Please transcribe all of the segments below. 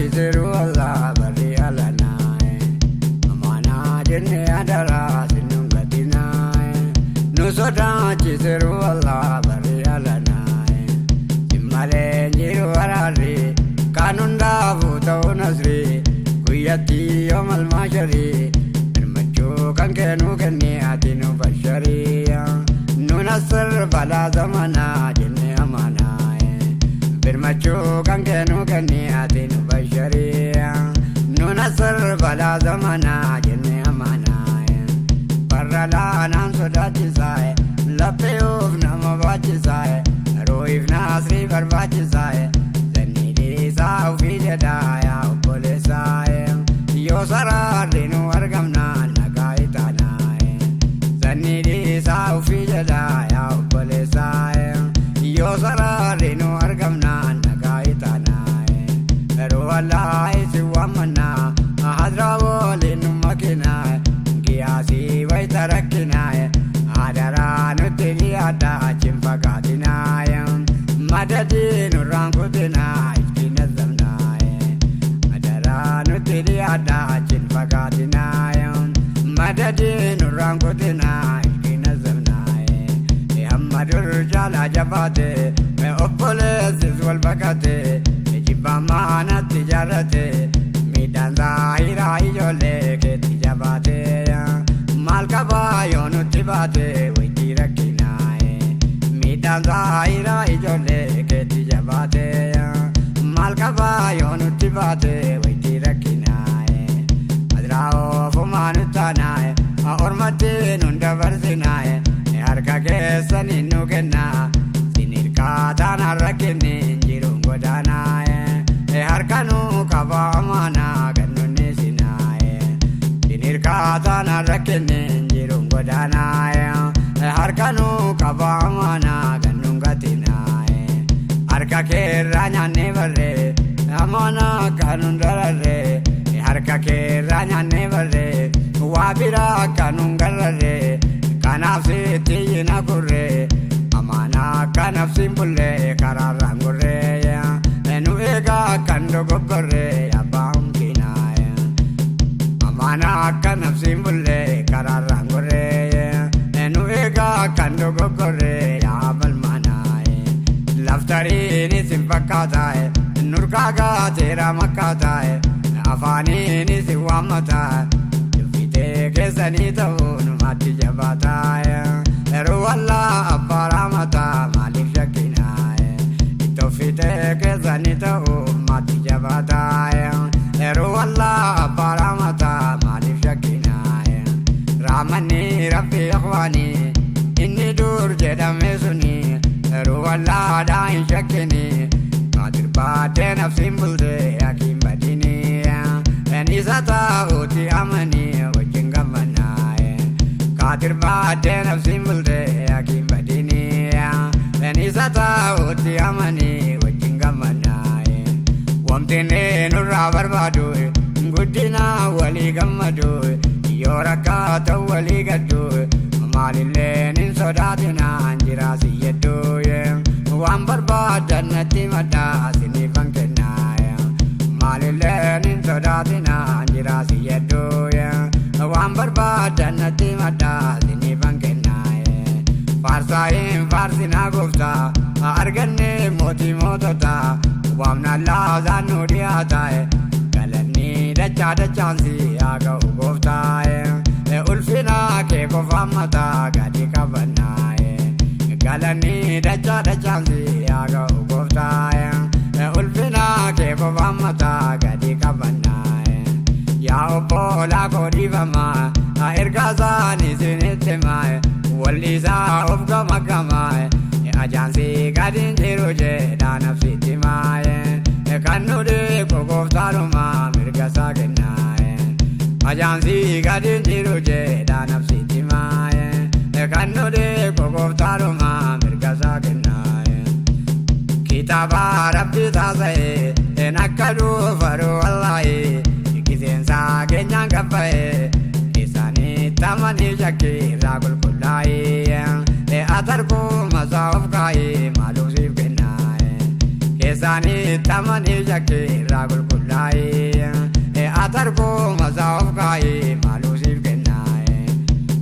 sodaachiseeru wallaa barri alanaa. Amaanaa jennee adaraa sinuun gatinaa. Nu sodaachiseeru wallaa barri alanaa. Simmalee jiru waraarri kan hundaafuu ta'u nasri guyyatti yoo malmaasharii birmachuu kan kennu kennee ati nu basharii. Nu nasir balaa zamanaa jennee amanaa. Birmachuu kan kennu kennee ati nu basharii. Nu nasir balaa zamanaa jennee amanaa. Barra laanaan sodaachisaa laphee of nama baachisaa roo'if naasrii barbaachisaa zanniidhiisaa ofii jedhaa yaa obboleessaa yoo saraarri nu argamnaa nagaa itaanaa zanniidhiisaa ofii jedhaa yaa obboleessaa yoo saraarri nu argamnaa nagaa itaanaa yeroo allaa isin waamannaa hadraa waliin nu makinaa giyaasii wayita rakkinaa adaraa nutti dhiyaadhaa achiin fagaatinaa madadii nurraan kutinaa iftiin nazamnaa adaraa nutti dhiyaadhaa achiin fagaatinaa madadii nurraan kutinaa iftiin nazamnaa hamma dur jaalaa jabaate obboleessis wal baqate jibbaa maanatti jaarrate miidhaan zaahiraa ijoollee keetti jabaate maal qabaa yoo nutti baate waytii rakkinaa miidhaan zaahiraa ijoollee keetti jabaate maal qabaa yoo nutti baate waytii rakkinaa adiraa ofumaa nuttaanaa ormatti nun dabarsinaa harka keessanii nu kennaa sinirkaataan harra jiruun godaanaa harka nu qabaa amaanaa gannunni sinaa sinirkaataan harra jiruun godaanaa harka nu qabaa amaanaa gannuun gatinaa harka keerraa nyaannee barree amaanaa kanuun dararree harka keerraa nyaannee barree waa biraa kanuun gararree kanaaf sitti yina kurree amaanaa kanaaf siin bullee karaarraan gurree nu eegaa kan dogoggorree abbaan kinaa amaanaa kanaaf siin bullee karaarraan gurree nu eegaa kan dogoggorree yaa balmaanaa laftariin sin fakkaataa nurkaa gaateera makkaataa afaaniin sin waammataa dubbitee keessanii ta'uun maatti jabaataa yeroo wallaa abbaa raamataa maaliif shakkinaa ittooftee keessanii ta'uun maatti jabaataa yeroo wallaa abbaa raamataa maaliif shakkinaa raamanni rabbi ikhwaanii inni dur jedhame suni yeroo wallaadhaa hin shakkini qaadir baatee nafsiin bultee hakiin badini isa taa'uutti amanii wajjin gammanaa qaadir baatee nafsiin bultee hakiin badini isa taa'uutti amanii wajjin gammanaa wamti nurraa barbaadu guddina walii gammadu yoo rakkaata walii gaddu maalillee nin sodaatinaan jira si yedduu waan barbaadan natti maddaa siniifan kennaa maalillee nin sodaatinaan jira si yedduu waan barbaadan natti maddaa siniifan kennaa faarsaayin faarsinaa gooftaa arganne mootii moototaa waamna laazaan nu dhiyaataa galanni dachaa dachaansi haa ga'u gooftaa ulfina kee qofaan mataa gadi qabannaa galanni dachaa dachaansi haa ga'u gooftaa ulfina kee qofaan mataa gadi qabannaa yaa obbolaa koo dhiifamaa ergaa isaanii isinitti himaa wallisaa of gama gamaa ajaansi gadi hin jiru jedhaa nafsitti himaa kan nu dhiibu gooftaadhumaa mirga isaa kennaa ajaansi gadi hin jiru jedhaa nafsitti himaa kan nu dhiibu gooftaadhumaa mirga isaa kennaa kitaaba rabbi taasa'e akka dhuufaru wallaahi giseensaa keenyaan qabba'e isaanii tamanii shakkii irraa qulqullaa'e atarkuu masaa of kaa'e maaluu siif kennaa keessaanii tamanii shakkii irraa qulqullaa'e. taa'ee atarkoo masaa of kaa'ee maaluu siif kennaa.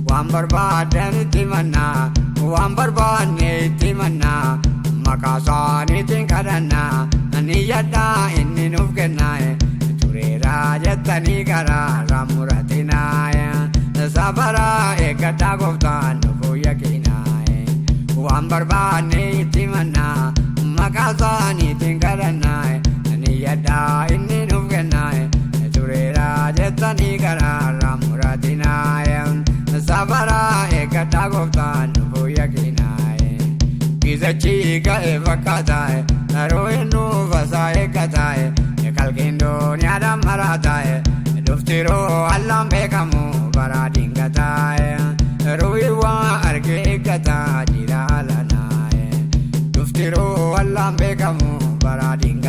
Waan barbaadan itti mannaa, waan barbaanne itti mannaa, maqaa isaaniitiin kadhannaa, ni yaddaa inni nuuf kennaa. Tureeraa jettanii garaa rammuratinaa, safaraa eeggadhaa gooftaan nuuf yakinaa. Waan barbaanne itti mannaa, maqaa isaaniitiin kadhannaa, ni yaddaa inni nuuf kennaa. Tureeraa jettanii garaa rammuratinaa, safaraa eeggadhaa gooftaan nuuf yakinaa. Gizachi ga'e fakkaataa yeroo inni fasaa eeggataa kalqiin dooniyaadhaan maraataa dhuftiroo allaan beekamu baraa dingataa ruuyi waa argee eeggataa jira alanaa dhuftiroo allaan beekamu baraa dingataa.